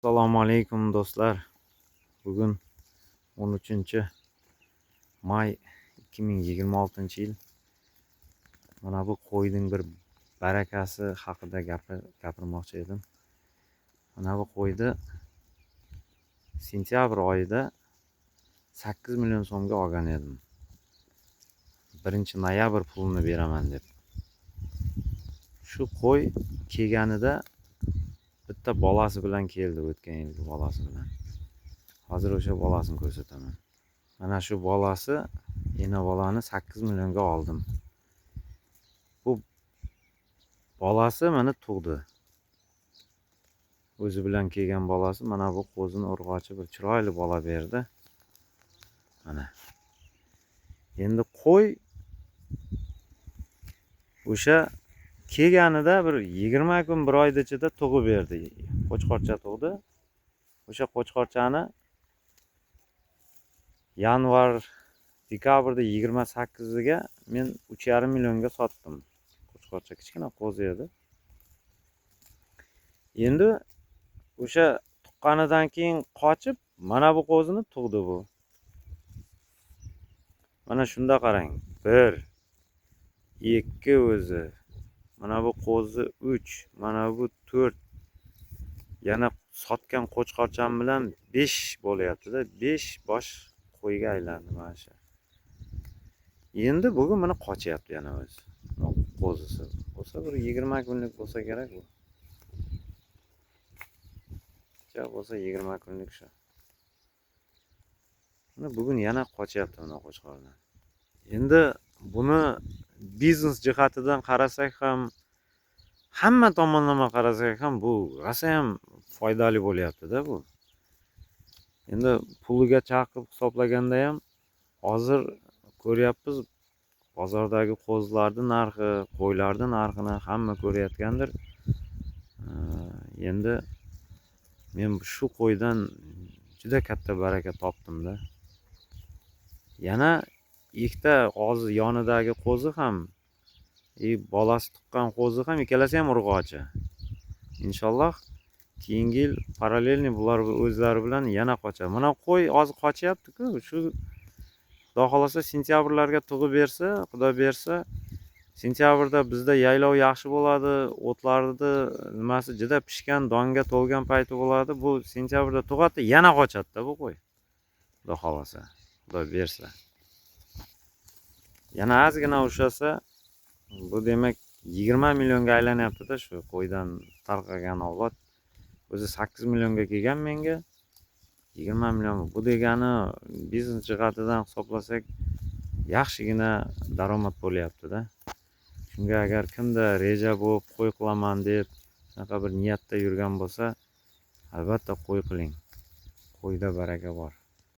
Assalomu alaykum, do'stlar. Bugun 13 may 2026-yil. Mana bu qo'yning bir barakasi haqida gapirmoqchi edim. Mana bu qo'yni sentyabr oyida 8 million so'mga olgan edim. 1 noyabr pulini beraman deb. Shu qo'y kelganida bitta bolasi bilan keldi, o'tgan yilgi bolasi bilan. Hozir o'sha bolasini ko'rsataman. Mana shu bolasi, ena bolani 8 millionga oldim. Bu bolasi mana tug'di. O'zi bilan kelgan bolasi mana bu qo'zini urg'ochi bir chiroyli bola berdi. Mana. Endi qo'y o'sha kelganida bir 20 kun, bir oyda ichida tug'ib berdi. Qo'chqorcha tug'di. O'sha qo'chqorchani yanvar, dekabrda 28iga men 3,5 millionga sotdim. Qo'chqorcha kichkina qo'zi edi. Endi o'sha tuqqanidan keyin qochib mana bu qo'zini tug'di bu. Mana shunda qarang. 1 2 o'zi. Mana bu qo'zi 3, mana bu 4. Yana sotgan qo'chqorcham bilan 5 bo'lyapti-da. 5 bosh qo'yga aylandi mana shu. Endi bugun mana qochyapti yana o'zi. Qo'zisi. Bo'lsa bir 20 kunlik bo'lsa kerak bu. Ja bo'lsa 20 kunlik shu. Mana bugun yana qochyapti mana qo'chqordan. Endi buni biznes jihatidan qarasak ham, hamma tomonlama qarasak ham bu rosa ham foydali bo'lyapti-da bu. Endi puliga chaqib hisoblaganda ham hozir ko'ryapmiz, bozordagi qo'zilarning narxi, qo'ylarning narxini hamma ko'rayotgandir. Endi men shu qo'ydan juda katta baraka topdim-da. Yana ikkita hozir yonidagi qo'zi ham, bolasi tuqqan qo'zi ham, ikkalasi ham urg'ochi. Inshaalloh keyingi yil parallelniy bular o'zlari bilan yana qochadi. Mana qo'y hozir qochyapti-ku, shu Xudo xolasa sentyabrlarga tug'ib bersa, Xudo bersa, sentyabrda bizda yaylov yaxshi bo'ladi, o'tlarni nimasi juda pishgan, donga to'lgan payti bo'ladi. Bu sentyabrda tug'adi, yana qochadi-da bu qo'y. Xudo xolasa, Xudo bersa. Yana ozgina ushlasa, bu demak 20 millionga aylanyapti-da shu qo'ydan tarqagan avlod. O'zi 8 millionga kelgan menga. 20 million. Bu degani biznes jihatidan hisoblasak yaxshigina daromad bo'lyapti-da. Shunga agar kimda reja bo'lib qo'y qilaman deb shunaqa bir niyatda yurgan bo'lsa, albatta qo'y qiling. Qo'yda baraka bor.